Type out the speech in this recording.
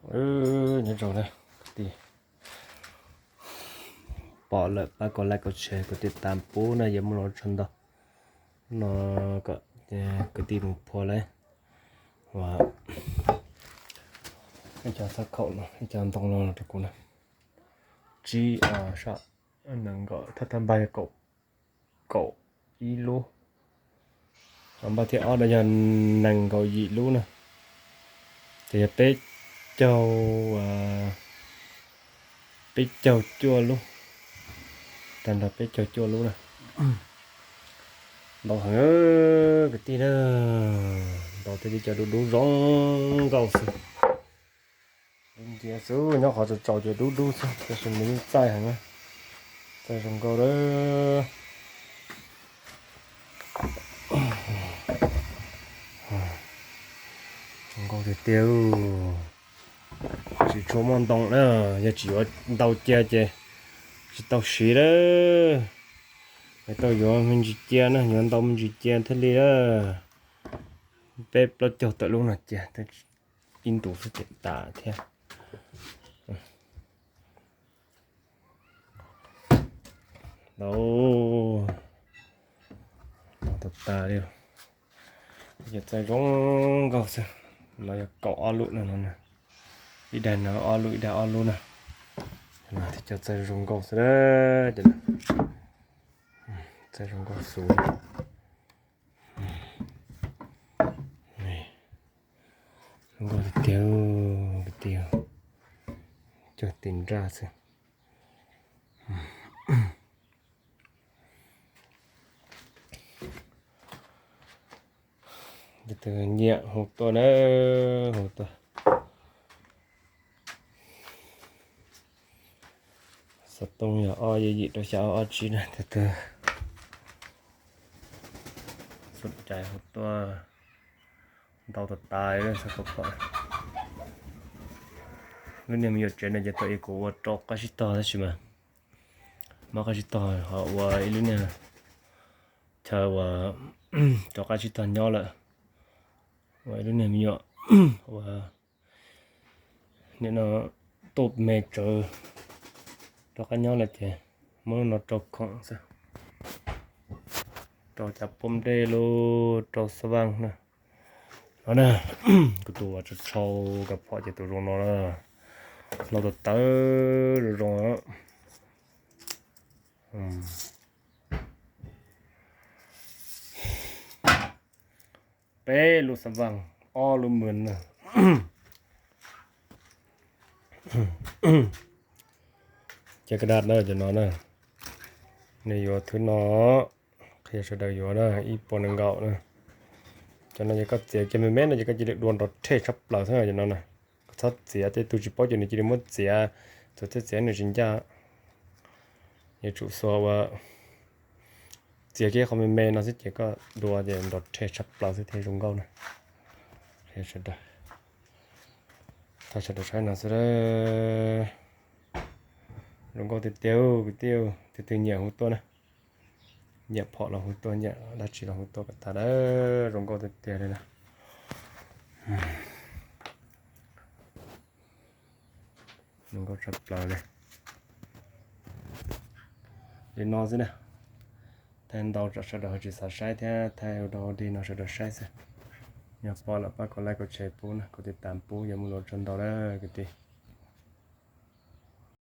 Nyob zoo na kwv tij, pom lawm pab kom like, kom share, kom tiv tam pub na, yuav muaj lus tshaj ntau no kom kwv tij mus phua lawm. Ua ib co xab khaum no, ib co ntoo no rau kuv na. Tsib, sab, nees nkaum, thawj thawj npag yog kaum, kaum ib lub, npaj thib ob no yog nees nkaum yim lub na, ces yog peb caug, peb caug cuaj lub, tag nrho peb caug cuaj lub na. Ntau heev kwv tij na, ntau thiab, cov dub dub zoo nkauj xwb. Dub nciab xwb, nyob qhov tsaus tsaus ces dub dub xwb, tab sis nws yeej txaij heev, txaij zoo nkauj lawm. Zoo nkauj tiag tiag. Tsis tshua muaj ntoo na, yog tsis yuav ntau cia ces tsis tau siv lawm. Yuav tau yuav me ntsis cia na, yuav ntau me ntsis cia thiaj li na. Peb plaub caug tawm lub no cia, ib ntus xwb ces tas thiab. Ntau, ntau tas tas li. Cov txaij zoo nkauj xwb. No yog kaum ob lub no, ib daig no ob lub, ib daig ob lub na. Cov txaij zoo nkauj xwb, txaij zoo nkauj xwb. Zoo nkauj tiag tiag, tiag, cog tis nraj xwb. Tus twg nyiam hu tuaj na, hu tuaj. Xov tooj yog ob yim rau xya ob ob tsib na, tus twg xom cai hu tuaj. Ntau tas tas li xwb. Lub niag me nyuam tsev no ces tau ib kuv ua rau qab tsib tog tab sis mas muab qab tsib tog ho ua ib lub niag chaw uas rau qab tsib tog nyob lawm. Ua ib lub niag me nyuam uas nim no tuaj me tsawv rau qab nyob lawm ces muab lub no rau khoom xwb, rau cov pob nplej los rau xab vaj na. No na, kuv tus uas tshau tshau kom phom ces tus zoo no na, hlau tawv tawv zoo zoo. Peb lub xab vaj, ob lub mws na. Cov kaj daj na, cov no na, nws yuav thwb no, qhia sawv daws yuav na, ib puas nees nkaum na. Cov no ces koj txiav kiag me me no ces koj cia li dua nrov rhe tshaj plaws xwb cov no na. Koj txhob txiav tej tug tsis paub ces nws cia li muab txiav, txawm thiaj txiav nws tsis ncaj. Yuav tsum xuas ua txiav kiag qhov me me no xwb ces koj dua ces nrov rhe tshaj plaws xwb thiaj zoo nkauj na. Qhia sawv daws, thaij sawv daws saib no xwb. Zoo nkauj tiag tiag kwv tij, tus twg nyiam hu tuaj na. Nyiam phom los hu tuaj, nyiam dab tsi los hu tuaj kom tag. Zoo nkauj tiag tiag li na. Zoo nkauj tshaj plaws li. Li no xwb na. Thaij ntau tsam sawv daws ho tsis xav saib thiab, thaij ua dog ua dig no sawv daws saib xwb. Yog pom lawm pab kom like kom share pub na, kom tiv tam pub, yuav muaj lus tshaj ntau na kwv tij.